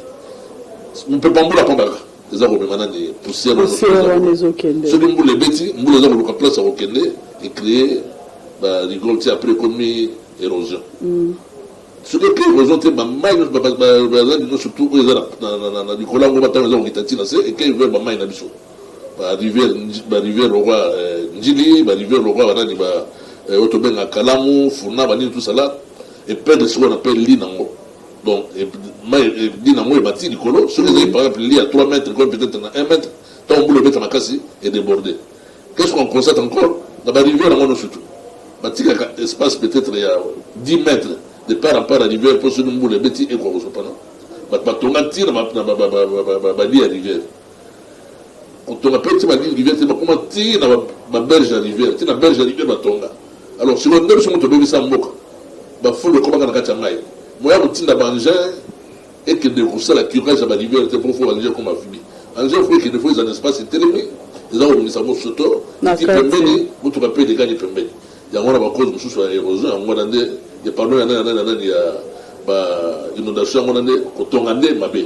Speaker 3: mpepa mbula pambaka eza komema nani poussière.
Speaker 4: Poussière wana ezokende.
Speaker 3: Soki mbula ebeti, mbula eza koluka place ya kokende, ecréer barigole ti après ekomi érosion. Soki eke érosion te, bamai nyonso bazali nyonso tout oyo eza na likolo yango, batango eza kokita ntina se eke vers bamai na biso, barivière, barivière lokwa Njili, barivière lokwa banani, ba oyo tobenga Kalamu, Funa, banini, tout ça là eperdre sikoyo na mpe li nango. Donc mai li nango ebati likolo. Soki ezali par exemple li ya 3 mètres, comme peut-être na 1 mètre, ntango mbula ebeta makasi, edéborde. Qu'est-ce qu'on constate encore na barivière yango nyonso tout? Batikaka espace peut-être ya 10 mètres de part en part ya rivière, mpo soki mbula ebeti, ekoka kosopana. Bato batonga ntina na bali ya rivière, kotonga mpe ti bali rivière te, bakoma ti na baberge ya rivière, ti na berge ya rivière batonga. Alors sikoyo nde biso moto obebisa mboka, bafulu ekomaka na kati ya mai. Moya kotinda baengin ekende kosala curage ya barivière te, mpo fo baengin ekoma fibi. Engin fo ekende, fo eza na espace etelemi, eza kobongisa mosoto ti pembeni, motuka mpe elekani pembeni. Yango wana bacause mosusu ya érosion, yango wana nde ya, pardon, ya nani, ya nani, ya nani, ya ba inondation. Yango wana nde kotonga nde mabe,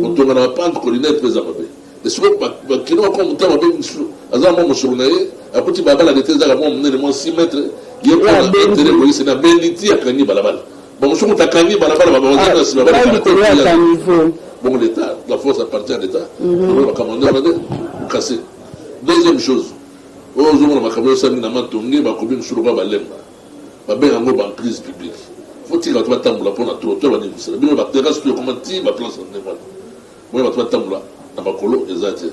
Speaker 3: kotonga na bapente collinaire mpe eza mabe. Sikoyo bakino bakoma motema mabe. Mosusu aza mwa mosolo na ye, akuti balabala nete ezaka mwa monene, mwa 6 mètre, ye mpona intérêt égoïste na abendi ti akangi balabala. Bamosusu kuta akangi balabala, baza na nsima. Bongo l'État, la force appartient à l'État. Makambo nde wana nde okase. Deuxième chose oyo ozomona, makambo oyo na matonge, bakomi mosusu lokola balemba, babenga yango baemprise publique. Fo tika bato batambola mpona trottoir, banini kosala bino baterrasse to ekoma ti baplace na ndenge wana. Moya bato batambola na makolo eza te.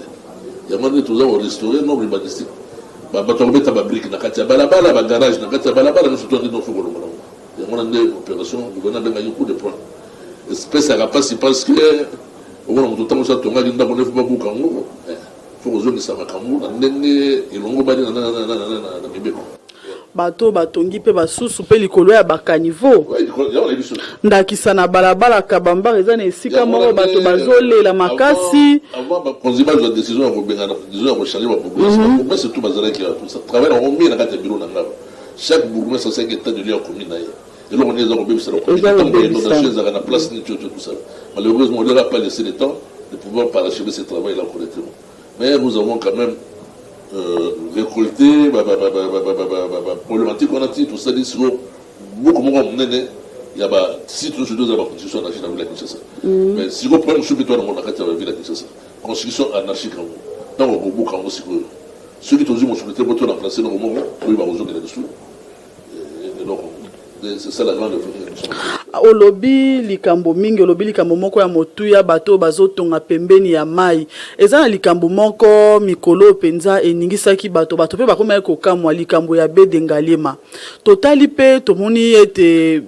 Speaker 3: Yango nde toza korestaurer norme urbanistique. Bato bakobeta babrique na kati ya balabala, bagarage na kati ya balabala nyonso to nde nofo kolongola yango. Yango wana nde opération gouverneur abengaki coup de poing. Espesaka mpasi parce que omona moto ntango so atongaki ndako nde fo babuka yango. Fo kozongisa makambo na ndenge elongo bali na mibeko.
Speaker 2: Bato batongi mpe basusu mpe likolo ya bacaniveau, ndakisa na balabala Kabambare, eza na esika moko bato bazolela makasi.
Speaker 3: Avant bakonzi bazwa décision ya kobengana, décision ya kochanger babourgmestre, babourgmestre tout bazalaki travail nango mingi na kati ya bureau na ngaba. Chaque bourgmestre asalaki état de lieu ya commune na ye, eloko nini eza kobebisa na commune, ntango inondation ezalaka na place nini, tout tout ça. Malheureusement, on leur a pas laissé le temps de pouvoir parachever ce travail là correctement, mais nous avons quand même récolté baproblématique wana ti tosali siko buku moko ya monene ya basite nyonso eza baconstruction anarchique na ville ya Kinshasa. Mais siko problème mosusu mpe towanango na kati ya ville ya Kinshasa, construction anarchique yango, ntango kobuka yango sikoyo, soki tozwi mosolo te po to remplace eloko moko, toyeba kozongela lisusu eloko. C'est ça la grande.
Speaker 2: Olobi likambo mingi, olobi likambo moko ya motuya: bato oyo bazotonga pembeni ya mai. Eza na likambo moko mikolo mpenza eningisaki bato, bato mpe bakomaki kokamwa, likambo ya Baie de Ngaliema. Totali mpe tomoni ete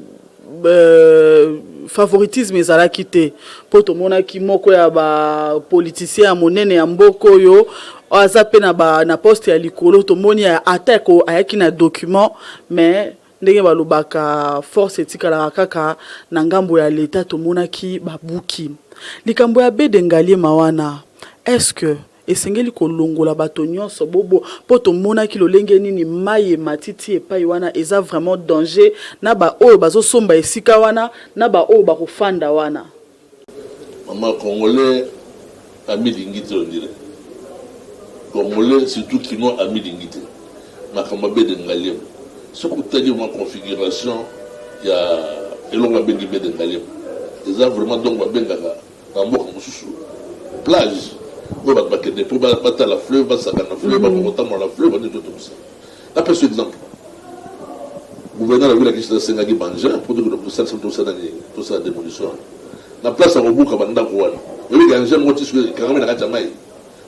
Speaker 2: favoritisme ezalaki te, mpo tomonaki moko ya bapoliticien ya monene ya mboka oyo aza mpe na poste ya likolo, tomoni ata ayaki na document, mais ndenge balobaka, force etikalaka kaka na ngambo ya leta. Tomonaki babuki. Likambo ya Baie de Ngaliema wana, est-ce que esengeli kolongola bato nyonso bobo? Mpo tomonaki lolenge nini mai ematiti epai wana, eza vraiment danger na baoyo bazosomba esika wana, na baoyo bakofanda wana.
Speaker 3: Mama, Congolais amilingi te. On dirait Congolais, surtout Kinois, amilingi te. Makambo ya Baie de Ngaliema, soki otali mwa configuration ya eloko babengi Baie de Ngaliema, eza vraiment, donc babengaka na mboka mosusu plage oyo bato bakende mpo batala fleuve, basaka na fleuve, bakokotambola na fleuve, banini totokosa. Napesa exemple: gouverneur ya ville ya Kinshasa asengaki baengin mpo tosalisa, tosala nini, tosala démolition na place ya kobuka bandako wana. Oyebi engin moko ti soki ekangami na kati ya mai,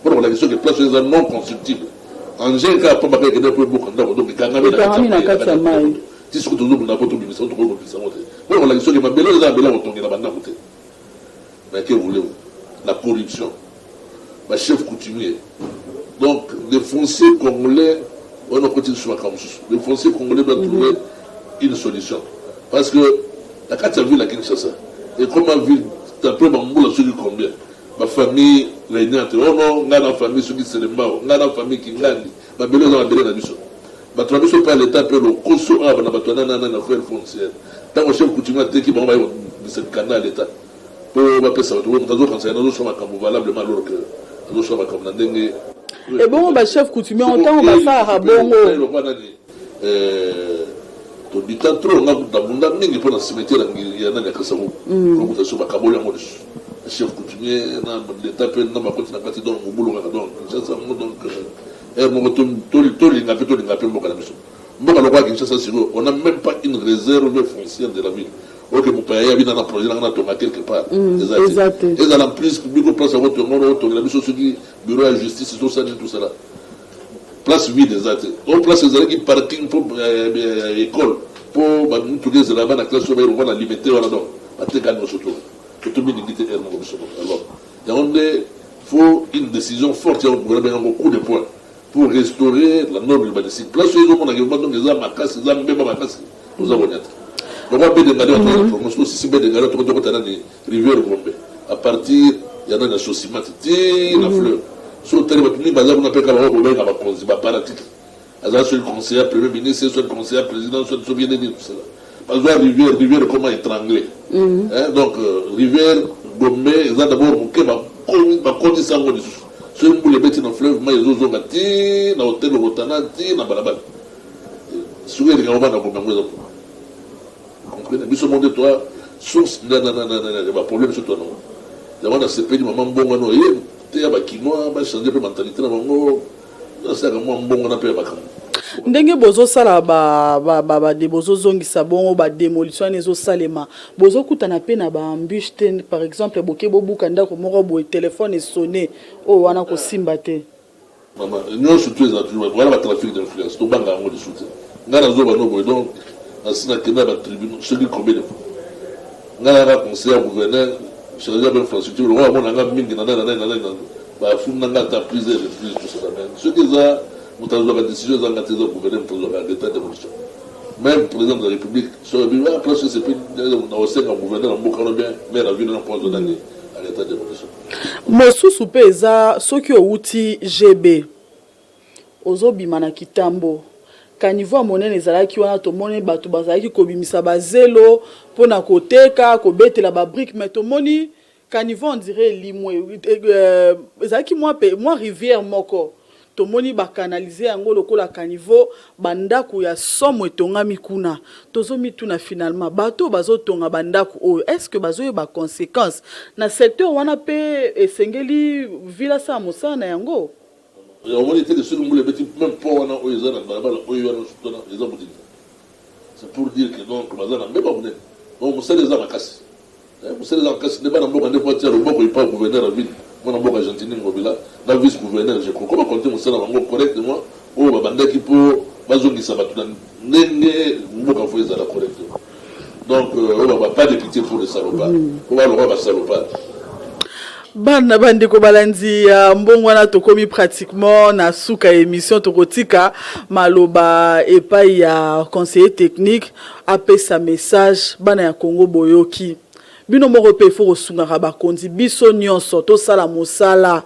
Speaker 3: mpona kolakisa soki place oyo eza non constructible, engin kaka pamba kaka ekende mpo ebuka ndako, donc ekangami
Speaker 2: na kati ya mai.
Speaker 3: Ti soki tozobunda mpo tobimisa, tokoki kobimisa yango te, mpona kolakisa soki mabele oyo eza mabele ya kotongela bandako te. Mais que voulez-vous, la corruption, bachef coutumier, donc le foncier congolais wana okoti lisusu makambo mosusu. Le foncier congolais doit trouver une solution, parce que na kati ya ville ya Kinshasa, ekoma ville d'après bambula soki combien, bafamille régnante ono, ngai na famille soki Selembao, ngai na famille Kingandi, mabele eza mabele na biso, bato na biso mpe ya leta mpe lokoso awa na bato nanana na affaire foncière. Ntango chef coutumier ateki bango, baye kobimisa mikanda ya leta mpo bapesa bato. Moto azokanisa ye azosala makambo valablement, alors que azosala makambo na ndenge.
Speaker 2: Ebongo bachef coutumier, ntango basalaka bongo?
Speaker 3: Nani? Todita trop. Nga nabunda mingi mpo na cimetière ya nani, ya Kasavubu. Lokuta so bakaboli yango lisusu, chef coutumier na leta mpe na bakoti na kati. Donc mobulu kaka. Donc Kinshasa yango, donc heure moko tolinga mpe, tolinga mpe mboka na biso. Mboka lokola Kinshasa sikoyo, on a même pas une réserve foncière de la ville. Oke mopaya ya bina na projet nanga natonga quelque part, eza te. Ezala plus biko place yango tonga, otongela biso soki bureau ya justice, tosali tosala place vide eza te. O place ezalaki parking mpo école, mpo bamituka ezala, bana classe oyo bayelokwa na limete wana. Donc bateka nyonso. To tomilingi te heure moko biso moko. Alors yango nde faut une décision forte ya gouvernement, yango coup de poing pour restaurer la norme urbanistique. Place oyo ezomonaka vraiment, donc eza makasi, eza mbeba makasi, toza koniata lokwa Bedengale, bato promotion osisi Bedengale, tokota nani, rivière Gombe, à partir ya nani, ya Sosimati ti na fleur. So otali, bato mingi baza kuna mpe kaka bango kobenga bakonzi bapratique, aza soki conseiller premier ministre, soki conseiller président, soki soki nini, tout cela. Bazwa rivière, rivière comment étranglé. Hein, donc rivière Gombe eza d'abord moke, bakotisa yango lisusu. Soki mbula ebeti na fleuve, mai ezozonga ti na hotel Rotana, ti na balabala. Soki elinga kobanda Gombe, yango eza comprenez biso mo nde toa source ya baproblème. So toa nango yango, nasepeli mama mbongwana oye te ya Bakinois bachange mpe mentalité na bango, nasalaka mwa mbongwana mpe ya makambo.
Speaker 2: Ndenge bozosala bade, bozozongisa bongo badémolition wana ezosalema, bozokutana mpe na baembûches te? Par exemple, boke bobuka ndako moko boye, telefone esone, oyo wana kosimba te.
Speaker 3: Mama, nyonso to eza toujours wana batrafic d'influence, tobanga yango lisusu te. Ngai nazoba no boye, donc nasi nakende na batribunal soki combien de fois. Ngai nanga conseiller ya gouverneur chargé ya bainfrastructure, lokola bamona nga mingi na nani na nani na nani, bafunda nga ata plusieurs reprises, tout ça. Mais soki eza moto azwaka décision, ezanga te, eza gouverneur moto azwaka l'état démolition. Même président de la République, soki abi place esepi na osenga gouverneur na mboka wana, bien maire ya ville na mpo azwa nani, arrêté démolition.
Speaker 2: Mosusu mpe eza soki owuti GB, ozobima na Kitambo, caniveau ya monene ezalaki wana. Tomoni bato bazalaki kobimisa bazelo mpona koteka, kobetela babriques, mais tomoni caniveau, on dirait elimwe. Ezalaki mwa rivière moko, tomoni bakanalize yango lokola caniveau. Bandako ya somo etongami kuna. Tozomituna finalement, bato oyo bazotonga bandako oyo, est ce que bazoyeba conséquence na secteur wana? Mpe esengeli ville asala mosala na yango.
Speaker 3: Omoni teke soki mbula ebeti, même po wana oyo eza na balabala oyo wana wana eza modini. C'est pour dire que donc baza na mbeba monene. Donc mosala eza makasi, mosala eza makasi nde bana mboka nde po atia loboko epa gouverneur ya ville, mwana mboka Gentiny Ngobila na vice gouverneur. Je crois koma konte mosala bango correctement oyo babandaki mpo bazongisa bato na ndenge mboka fo ezala correctement. Donc oyo pas de pitié pour les salopards, po balokwa basalopard.
Speaker 2: Bana, bandeko balandi ya mbongo wana, tokomi pratiquement na suka ya émission. Tokotika maloba epai ya conseiller technique apesa message. Bana ya Kongo, boyoki bino moko mpe ifo kosungaka bakonzi. Biso nyonso tosala mosala.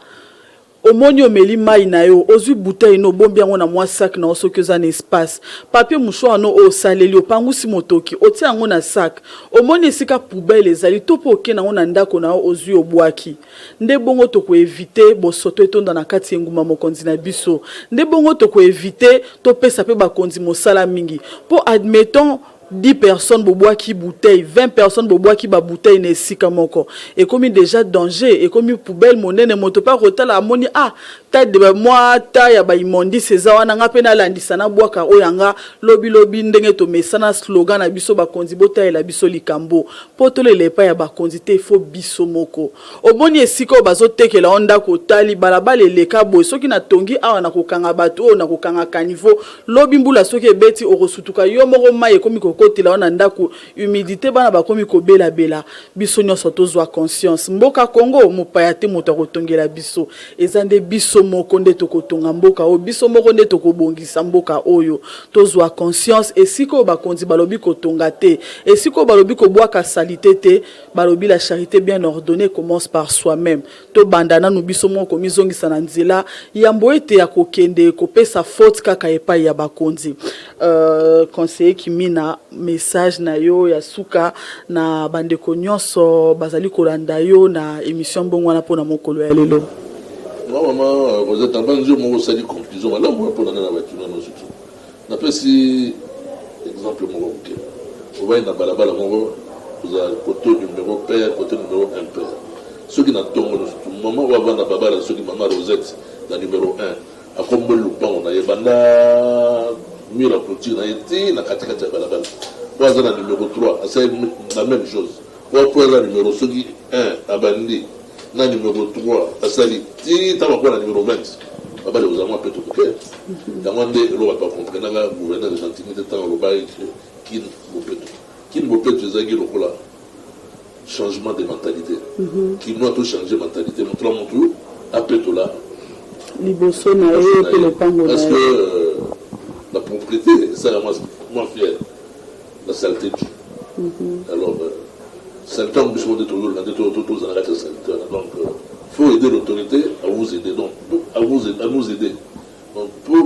Speaker 2: Omoni, omeli mai na yo, ozwi bouteille no, obombi yango na mwa sac na yo. Soki oza na espace, papier mouchoir no oyo osaleli, opangusi motoki, otia yango na sac. Omoni esika poubelle ezali to mpo okende yango na ndako na yo, ozwi, obwaki. Nde bongo tokoéviter bosoto etonda na kati ya engumba mokonzi na biso. Nde bongo tokoéviter, topesa mpe bakonzi mosala mingi. Mpo admettons 10 personnes bobwaki bouteille, 20 personnes bobwaki babouteille na esika moko, ekomi déjà danger, ekomi poubelle monene. Moto mpe akotala, amoni: ah, ta de mwa ta ya baimmondices eza wana, nga mpe nalandisa, nabwaka oyo yanga lobilobi. Ndenge tomesana, slogan na biso: bakonzi botalela biso likambo. Mpo tolela epai ya bakonzi te, ifo biso moko. Omoni esika oyo bazotekela o ndako, otali balabala eleka boye, soki natongi awa, nakokanga bato oyo, nakokanga caniveau. Lobi mbula soki ebeti, okosutuka yo moko, mai ekomi kokotela wana ndako, humidité, bana bakomi kobelabela. Biso nyonso tozwa conscience. Mboka Kongo, mopaya te moto akotongela biso, eza nde biso moko nde tokotonga mboka oyo, biso moko nde tokobongisa mboka oyo. Tozwa conscience. Esika oyo bakonzi balobi kotonga te, esika oyo balobi kobwaka saleté te, balobi la charité bien ordonnée commence par soi-même. Tobanda nanu biso moko komizongisa na nzela yambo ete ya kokende kopesa faute kaka epai ya bakonzi. Conseiller Kimina, message na yo ya suka na bandeko nyonso bazali kolanda yo na émission mbongo wana mpona mokolo ya lelo?
Speaker 3: Nga, mama Rosette, abanzi yo moko osali conclusion malamu mpona ngai na bato nano. Surtout napesi Exemple moko moke, ovandi na balabala moko, ozala cote numero pair, cote numero impair. Soki na tongo nyonso tu, mama oyo avanda na balabala, soki mama Rosette na numero un, akomboli lopango na ye banda mur ya cloture na ye ti na katikati ya balabala. Oyo aza na numero trois asali la meme chose. Oyo aza na numero soki un abandi na numero trois asali ti ntango akoya na numero 20, babali kozala mwa peto moke. Yango nde eloko bato bakomprenaka gouverneur Gentiny te ntango alobaki ke Kin bopeto. Kin bopeto ezalaki lokola changement de mentalité. Kinois to changer mentalité, moto na motu apetola
Speaker 2: liboso na ye mpe lopango na
Speaker 3: parce que
Speaker 2: ye.
Speaker 3: La propreté esalaka mwa fier, la saleté tue. Alors saleté yango, biso nde tozolanda nde tozala kati ya saleté wana. Donc faut aider l'autorité à vous aider, donc à nous aider. Donc po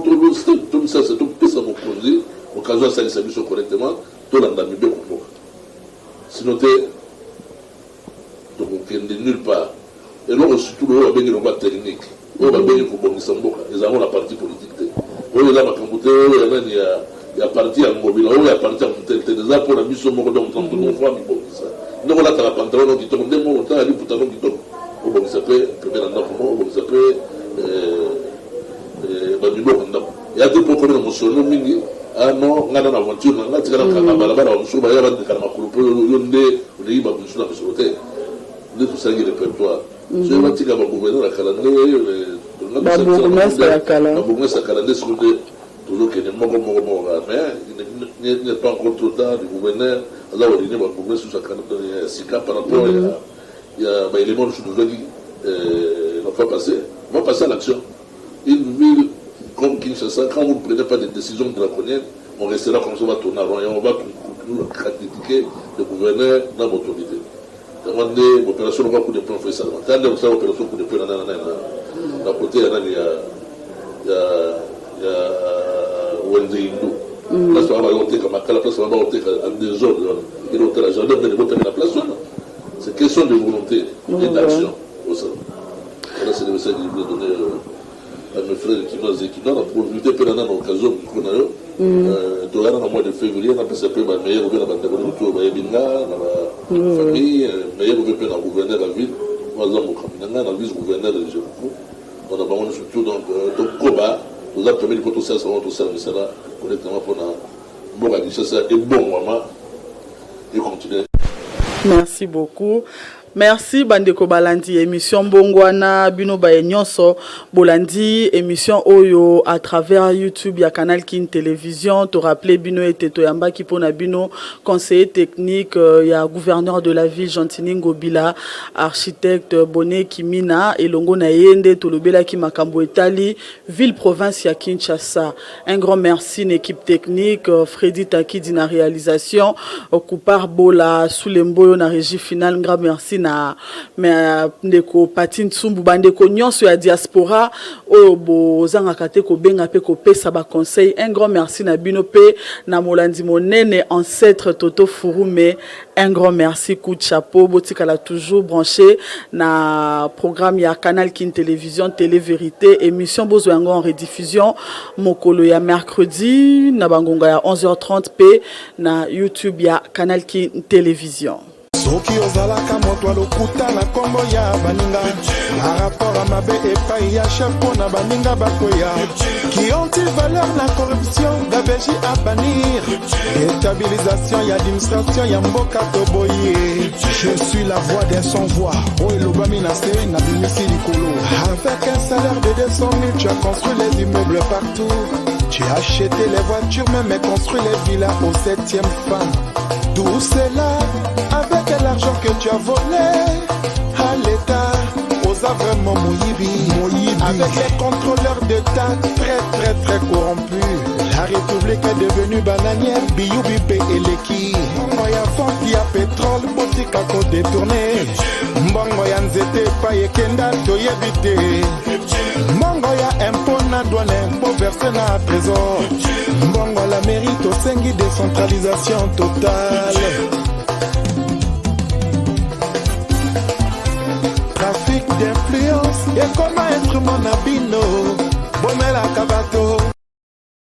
Speaker 3: tomisalisa, topesa mokonzi occasion asalisa biso correctement, tolanda mibeko mboka, sinon te tokokende nulle part. Eloko surtout oyo babengi lokola technique, oyo babengi kobongisa mboka, ezango na parti politique te. Oyo eza makambo te oyo ya nani, ya parti ya Ngobila, oyo ya parti ya motel te. Eza mpona biso moko. Donc moto moko amibongisa ndenge olataka pantalon no kitoko, ndenge moko otala liputa no kitoko, obongisa mpe pembe na ndako mo, obongisa mpe bamiboko na ndako ya te, mpo okomi na mosolo mingi. Ah non, ngai na voiture na ngai, tikala kanga balabala, bamosusu baya bandeka na makolo, mpo yo nde olingi bamosusu na misolo te. Nde tosalaki répertoire, soki batika bagouverneur ya kala nde
Speaker 2: Babourgmestre ya kala.
Speaker 3: Babourgmestre ya kala nde siko nde tozokende moko moko moko kaka, mais il n'est pas encore trop tard. Le gouverneur aza kolingi babourgmestre susu ya sika par rapport ya baélément mosusu tozwaki la fois passée. On va passer à l'action. Une ville comme Kinshasa, quand vous ne prenez pas des décisions draconiennes, on restera comme ça, on va tourner en rond et on va toujours critiquer le gouverneur dans l'autorité. Yango nde opération lokola coup de poing fo esalama. Ta nde kosala opération coup de poing na côté ya nani, ya wenze Indu, place wana baza koteka makala, place wana bakoteka en désordre wana, ekende kotala jardin ndenge botami na place wana. C'est question de volonté et d'action osala. Voilà, c'est le message que je voulais donner à mes frères kinois et kinois. Na profité mpe na occasion miko na yo, toyana na mois de février, napesa mpe bameilleurs vœux na bandeko nyonso oyo bayebi nga na bafamille, meilleurs vœux mpe na gouverneur ya ville oyo aza mokambi na ngai, na vice gouverneur de Jekuku, na bango nyonso tout. Donc tokoba, toza pembeni mpo tosalisa bango, tosala misala correctement mpona mboka Kinshasa ebongwama, econtinue.
Speaker 2: Merci beaucoup. Merci bandeko balandi émission Mbongwana. Bino baye nyonso bolandi émission oyo à travers YouTube ya Canal Kin Télévision, to rappeler bino ete toyambaki mpona bino conseiller technique ya gouverneur de la ville Gentiny Ngobila, architecte Bonnet Kimina. Elongo na ye nde tolobelaki makambo etali ville province ya Kinshasa. Un grand merci na équipe technique, Freddy Takidi na réalisation, Coupar Bola Sulemboyo na régie finale. Grand merci na ndeko Pati Ntsumbu. Bandeko nyonso ya diaspora oyo bozangaka te kobenga mpe kopesa baconseil, un grand merci na bino. Mpe na molandi monene, ancêtre Toto Furume, un grand merci, coup de chapeau. Botikala toujours branché na programme ya Canal Kin Télévision, Télé Vérité. Émission bozwa yango en rediffusion mokolo ya mercredi na bangonga ya 11h30 mpe na YouTube ya Canal Kin Télévision.
Speaker 1: Soki ozalaka moto ya lokuta na nkombo ya baninga, barapport ya mabe epai ya chef mpo na baninga bakweya, qui anti-valeur na corruption, gabegie à bannir, déstabilisation ya administration ya mboka toboye. Je suis la voix des sans voix, oyo elobami na se, nabimisi likolo. Avec un salaire de 200 000, tu as construit les immeubles partout, tu as acheté les voitures, même construit les villas au septième femme. Tout cela avec l'argent que tu as volé à l'État. Oza vraiment moyibi. Moyibi. Avec les contrôleurs d'État très très très corrompus. La République est devenue bananière, biyubi pe eleki. Mbongo ya vente ya pétrole, botika kodétourner. Mbongo ya nzete epai ekenda toyebi te. Mbongo ya impôt na douane, boverser na trésor. Mbongo la mairie, tosengi décentralisation totale. Trafic d'influence ekoma instrument na bino, bomelaka bato.